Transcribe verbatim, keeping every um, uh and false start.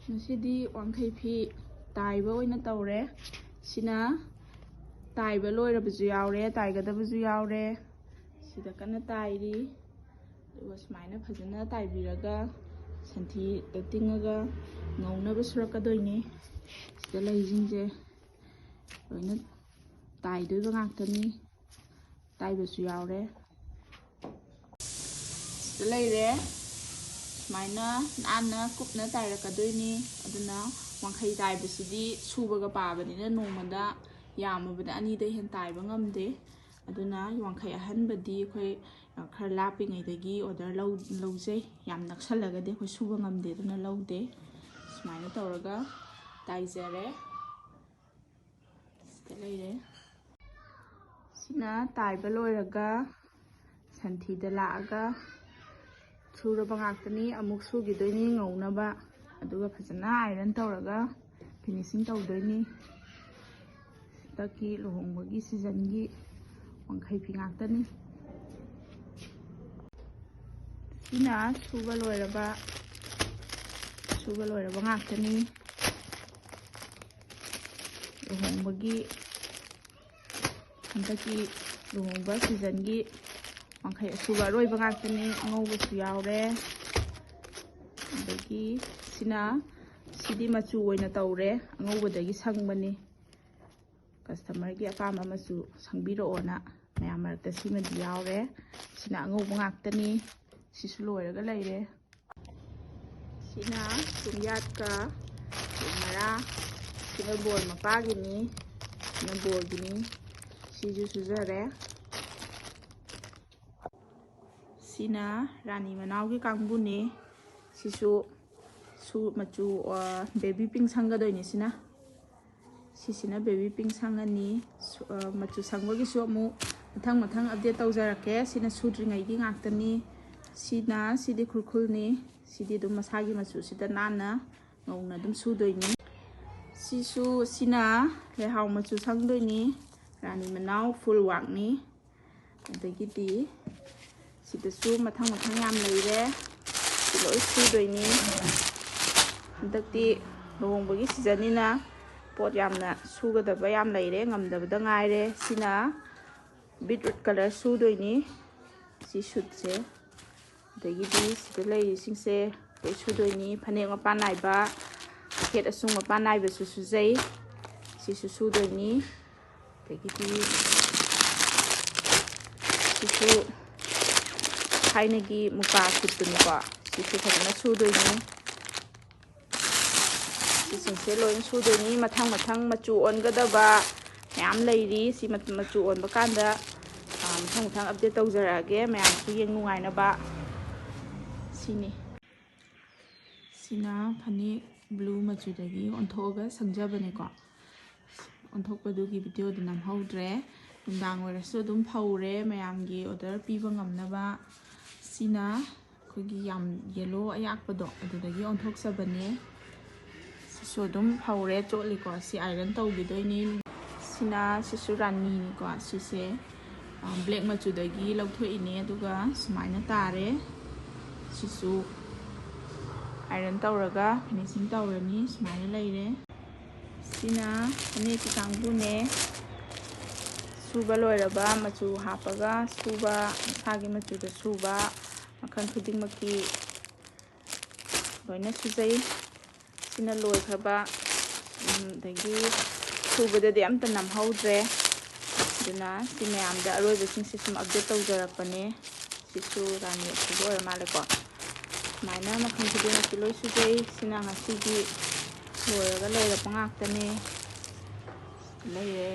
ꯉꯁꯤꯗꯤ ꯋꯥꯡꯈꯩ ꯐꯤ ꯇꯥꯏꯕ ꯑꯣꯏꯅ ꯇꯧꯔꯦ꯫ ꯁꯤꯅ ꯇꯥꯏꯕ ꯂꯣꯏꯔꯕꯁꯨ ꯌꯥꯎꯔꯦ, ꯇꯥꯏꯒꯗꯕꯁꯨ ꯌꯥꯎꯔꯦ꯫ ꯁꯤꯗ ꯀꯟꯅ ꯇꯥꯏꯔꯤ꯫ ꯑꯗꯨꯒ ꯁꯨꯃꯥꯏꯅ ꯐꯖꯅ ꯇꯥꯏꯕꯤꯔꯒ ꯁꯟꯊꯤꯗ ꯇꯤꯡꯉꯒ ꯉꯧꯅꯕ ꯁꯨꯔꯛꯀꯗꯣꯏꯅꯤ꯫ ꯁꯤꯗ ꯂꯩꯁꯤꯡꯁꯦ ꯂꯣꯏꯅ ꯇꯥꯏꯗꯣꯏꯕ ꯉꯥꯛꯇꯅꯤ꯫ ꯇꯥꯏꯕꯁꯨ ꯌꯥꯎꯔꯦ꯫ ꯁꯤꯗ ꯂꯩꯔꯦ꯫ ꯁꯨꯃꯥꯏꯅ ꯅꯥꯟꯅ ꯀꯨꯞꯅ ꯇꯥꯏꯔꯛꯀꯗꯣꯏꯅꯤ꯫ ꯑꯗꯨꯅ ꯋꯥꯡꯈꯩ ꯇꯥꯏꯕꯁꯤꯗꯤ ꯁꯨꯕꯒ ꯄꯥꯕꯅꯤꯅ ꯅꯣꯡꯃꯗ ꯌꯥꯝꯃꯕꯗ ꯑꯅꯤꯗꯩ ꯍꯦꯟꯅ ꯇꯥꯏꯕ ꯉꯝꯗꯦ꯫ ꯑꯗꯨꯅ ꯋꯥꯡꯈꯩ ꯑꯍꯟꯕꯗꯤ ꯑꯩꯈꯣꯏ, ꯑ, ꯈꯔ ꯂꯥꯞꯄꯤꯉꯩꯗꯒꯤ order ꯂꯧ-, ꯂꯧꯖꯩ꯫ ꯌꯥꯝ ꯅꯛꯁꯜꯂꯒꯗꯤ ꯑꯩꯈꯣꯏ ꯁꯨꯕ ꯉꯝꯗꯦ, ꯑꯗꯨꯅ ꯂꯧꯗꯦ꯫ ꯁꯨꯃꯥꯏꯅ ꯇꯧꯔꯒ ꯇꯥꯏꯖꯔꯦ꯫ ꯁꯤꯗ ꯂꯩꯔꯦ꯫ ꯁꯤꯅ ꯇꯥꯏꯕ ꯂꯣꯏꯔꯒ ꯁꯟꯊꯤꯗ ꯂꯥꯛꯑꯒ ꯁꯨꯔꯕ ꯉꯥꯛꯇꯅꯤ꯫ ꯑꯃꯨꯛ ꯁꯨꯈꯤꯗꯣꯏꯅꯤ ꯉꯧꯅꯕ, ꯑꯗꯨꯒ ꯐꯖꯅ iron ꯇꯧꯔꯒ finishing ꯇꯧꯗꯣꯏꯅꯤ꯫ ꯍꯟꯗꯛꯀꯤ ꯂꯨꯍꯣꯡꯕꯒꯤ seasonꯒꯤ ꯋꯥꯡꯈꯩ ꯐꯤ ꯉꯥꯛꯇꯅꯤ꯫ ꯁꯤꯅ ꯁꯨꯕ ꯂꯣꯏꯔꯕ, ꯁꯨꯕ ꯂꯣꯏꯔꯕ ꯉꯥꯛꯇꯅꯤ꯫ ꯂꯨꯍꯣꯡꯕꯒꯤ, ꯍꯟꯗꯛꯀꯤ ꯂꯨꯍꯣꯡꯕ seasonꯒꯤ ꯋꯥꯡꯈꯩ ꯑꯁꯨꯕ ꯑꯔꯣꯏꯕ ꯉꯥꯛꯇꯅꯤ꯫ ꯑꯉꯧꯕꯁꯨ ꯌꯥꯎꯔꯦ꯫ ꯑꯗꯒꯤ ꯁꯤꯅ, ꯁꯤꯗꯤ ꯃꯆꯨ ꯑꯣꯏꯅ ꯇꯧꯔꯦ, ꯑꯉꯧꯕꯗꯒꯤ ꯁꯪꯕꯅꯤ꯫ Customerꯒꯤ ꯑꯄꯥꯝꯕ ꯃꯆꯨ ꯁꯪꯕꯤꯔꯛꯑꯣꯅ ꯃꯌꯥꯝ ꯃꯔꯛꯇ ꯁꯤꯃꯗꯤ ꯌꯥꯎꯔꯦ꯫ ꯁꯤꯅ ꯑꯉꯧꯕ ꯉꯥꯛꯇꯅꯤ꯫ ꯁꯤꯁꯨ ꯂꯣꯏꯔꯒ ꯂꯩꯔꯦ꯫ ꯁꯤꯅ ꯇꯨꯝꯌꯥꯠꯀ ꯃꯔꯥ꯫ ꯁꯤꯅ ꯕꯣꯔ ꯃꯄꯥꯒꯤꯅꯤ꯫ ꯁꯤꯅ ꯕꯣꯔꯒꯤꯅꯤ꯫ ꯁꯤꯁꯨ ꯁꯨꯖꯔꯦ꯫ ꯁꯤꯅ ꯔꯥꯅꯤ ꯃꯅꯥꯎꯒꯤ ꯀꯥꯡꯕꯨꯅꯤ꯫ ꯁꯤꯁꯨ ꯁꯨ ꯃꯆꯨ, ꯑ, baby pink ꯁꯪꯒꯗꯣꯏꯅꯤ ꯁꯤꯅ꯫ ꯁꯤꯁꯤꯅ baby pink ꯁꯪꯉꯅꯤ꯫ ꯁꯨ-, ꯑ, ꯃꯆꯨ ꯁꯪꯕꯒꯤꯁꯨ ꯑꯃꯨꯛ ꯃꯊꯪ ꯃꯊꯪ update ꯇꯧꯖꯔꯛꯀꯦ꯫ ꯁꯤꯅ ꯁꯨꯗ꯭ꯔꯤꯉꯩꯒꯤ ꯉꯥꯛꯇꯅꯤ꯫ ꯁꯤꯅ, ꯁꯤꯗꯤ ꯈꯨꯔꯈꯨꯜꯅꯤ꯫ ꯁꯤꯗꯤ ꯑꯗꯨꯝ ꯃꯁꯥꯒꯤ ꯃꯆꯨꯁꯤꯗ ꯅꯥꯟꯅ ꯉꯧꯅ ꯑꯗꯨꯝ ꯁꯨꯗꯣꯏꯅꯤ꯫ ꯁꯤꯁꯨ, ꯁꯤꯅ ꯂꯩꯍꯥꯎ ꯃꯆꯨ ꯁꯪꯗꯣꯏꯅꯤ꯫ ꯔꯥꯅꯤ ꯃꯅꯥꯎ full workꯅꯤ꯫ ꯑꯗꯒꯤꯗꯤ ꯁꯤꯗꯁꯨ ꯃꯊꯪ ꯃꯊꯪ ꯌꯥꯝ ꯂꯩꯔꯦ꯫ ꯁꯤ ꯂꯣꯏ ꯁꯨꯗꯣꯏꯅꯤ꯫ ꯍꯟꯗꯛꯇꯤ ꯂꯨꯍꯣꯡꯕꯒꯤ ꯁꯤꯖꯟꯅꯤꯅ ꯄꯣꯠ ꯌꯥꯝꯅ ꯁꯨꯒꯗꯕ ꯌꯥꯝ ꯂꯩꯔꯦ, ꯉꯝꯗꯕꯗ ꯉꯥꯏꯔꯦ꯫ ꯁꯤꯅ ꯕꯤꯠꯔꯨꯠ ꯀꯂꯔ ꯁꯨꯗꯣꯏꯅꯤ꯫ ꯁꯤ ꯁꯨꯠꯁꯦ, ꯑꯗꯒꯤꯗꯤ ꯁꯤꯗ ꯂꯩꯔꯤꯁꯤꯡꯁꯦ ꯂꯣꯏ ꯁꯨꯗꯣꯏꯅꯤ꯫ ꯐꯅꯦꯛ ꯃꯄꯥꯟ ꯅꯥꯏꯕ, ꯖꯦꯀꯦꯠ ꯑꯁꯨꯡ ꯃꯄꯥꯟ ꯅꯥꯏꯕꯁꯨ ꯁꯨꯖꯩ꯫ ꯁꯤꯁꯨ ꯁꯨꯗꯣꯏꯅꯤ꯫ ꯑꯗꯒꯤꯗꯤ ꯁꯤꯁꯨ ꯊꯥꯏꯅꯒꯤ ꯃꯨꯀꯥ ꯁꯨꯠꯇꯨꯅꯤꯀꯣ꯫ ꯁꯤꯁꯨ ꯐꯖꯅ ꯁꯨꯗꯣꯏꯅꯤ꯫ ꯁꯤꯁꯤꯡꯁꯦ ꯂꯣꯏꯅ ꯁꯨꯗꯣꯏꯅꯤ꯫ ꯃꯊꯪ ꯃꯊꯪ ꯃꯆꯨ ꯑꯣꯟꯒꯗꯕ ꯃꯌꯥꯝ ꯂꯩꯔꯤ꯫ ꯁꯤ ꯃꯆꯨ ꯑꯣꯟꯕ ꯀꯥꯟꯗ ꯃꯊꯪ ꯃꯊꯪ ꯑꯞꯗꯦꯠ ꯇꯧꯖꯔꯛꯑꯒꯦ꯫ ꯃꯌꯥꯝꯁꯨ ꯌꯦꯡ ꯅꯨꯡꯉꯥꯏꯅꯕ꯫ ꯁꯤꯅꯤ꯫ ꯁꯤꯅ ꯐꯅꯦꯛ ꯕ꯭ꯂꯨ ꯃꯆꯨꯗꯒꯤ ꯑꯣꯟꯊꯣꯛꯑꯒ ꯁꯪꯖꯕꯅꯦꯀꯣ꯫ ꯑꯣꯟꯊꯣꯛꯄꯗꯨꯒꯤ ꯚꯤꯗꯤꯑꯣꯗꯨ ꯅꯝꯍꯧꯗ꯭ꯔꯦ꯫ ꯅꯨꯡꯗꯥꯡ ꯑꯣꯏꯔꯁꯨ ꯑꯗꯨꯝ ꯐꯧꯔꯦ, ꯃꯌꯥꯝꯒꯤ ꯑꯣꯔꯗꯔ ꯄꯤꯕ ꯉꯝꯅꯕ꯫ ꯁꯤꯅ ꯑꯩꯈꯣꯏꯒꯤ ꯌꯥꯝ ꯌꯦꯂꯣ ꯑꯌꯥꯛꯄꯗꯣ, ꯑꯗꯨꯗꯒꯤ ꯑꯣꯟꯊꯣꯛꯆꯕꯅꯦ꯫ ꯁꯤꯁꯨ ꯑꯗꯨꯝ ꯐꯧꯔꯦ, ꯆꯣꯠꯂꯤꯀꯣ꯫ ꯁꯤ ꯑꯥꯏꯔꯟ ꯇꯧꯈꯤꯗꯣꯏꯅꯤ꯫ ꯁꯤꯅ, ꯁꯤꯁꯨ ꯔꯥꯅꯤꯅꯤꯀꯣ꯫ ꯁꯤꯁꯦ ꯕ꯭ꯂꯦꯛ ꯃꯆꯨꯗꯒꯤ ꯂꯧꯊꯣꯛꯏꯅꯦ, ꯑꯗꯨꯒ ꯁꯨꯃꯥꯏꯅ ꯇꯥꯔꯦ꯫ ꯁꯤꯁꯨ ꯑꯥꯏꯔꯟ ꯇꯧꯔꯒ ꯐꯤꯅꯤꯁꯤꯡ ꯇꯧꯔꯅꯤ꯫ ꯁꯨꯃꯥꯏꯅ ꯂꯩꯔꯦ꯫ ꯁꯤꯅ ꯐꯅꯦꯛꯀꯤ ꯀꯥꯡꯕꯨꯅꯦ꯫ ꯁꯨꯕ ꯂꯣꯏꯔꯕ ꯃꯆꯨ ꯍꯥꯞꯄꯒ ꯁꯨꯕ, ꯃꯁꯥꯒꯤ ꯃꯆꯨꯗ ꯁꯨꯕ, ꯃꯈꯜ ꯈꯨꯗꯤꯡꯃꯛꯀꯤ ꯂꯣꯏꯅ ꯁꯨꯖꯩ꯫ ꯁꯤꯅ ꯂꯣꯏꯈ꯭ꯔꯕ꯫ ꯎꯝ, ꯑꯗꯒꯤ ꯁꯨꯕꯗꯗꯤ ꯑꯝꯇ ꯅꯝꯍꯧꯗ꯭ꯔꯦ꯫ ꯑꯗꯨꯅ ꯁꯤ ꯃꯌꯥꯝꯗ ꯑꯔꯣꯏꯕꯁꯤꯡꯁꯦ ꯁꯨꯝ ꯑꯞꯗꯦꯠ ꯇꯧꯖꯔꯛꯄꯅꯦ꯫ ꯁꯤꯁꯨ ꯔꯥꯅꯤ ꯑꯁꯤꯕ ꯑꯣꯏꯔ ꯃꯥꯜꯂꯦꯀꯣ꯫ ꯁꯨꯃꯥꯏꯅ ꯃꯈꯜ ꯈꯨꯗꯤꯡꯃꯛꯀꯤ ꯂꯣꯏ ꯁꯨꯖꯩ꯫ ꯁꯤꯅ ꯉꯁꯤꯒꯤ ꯂꯣꯏꯔꯒ ꯂꯩꯔꯕ ꯉꯥꯛꯇꯅꯦ꯫ ꯂꯩꯔꯦ꯫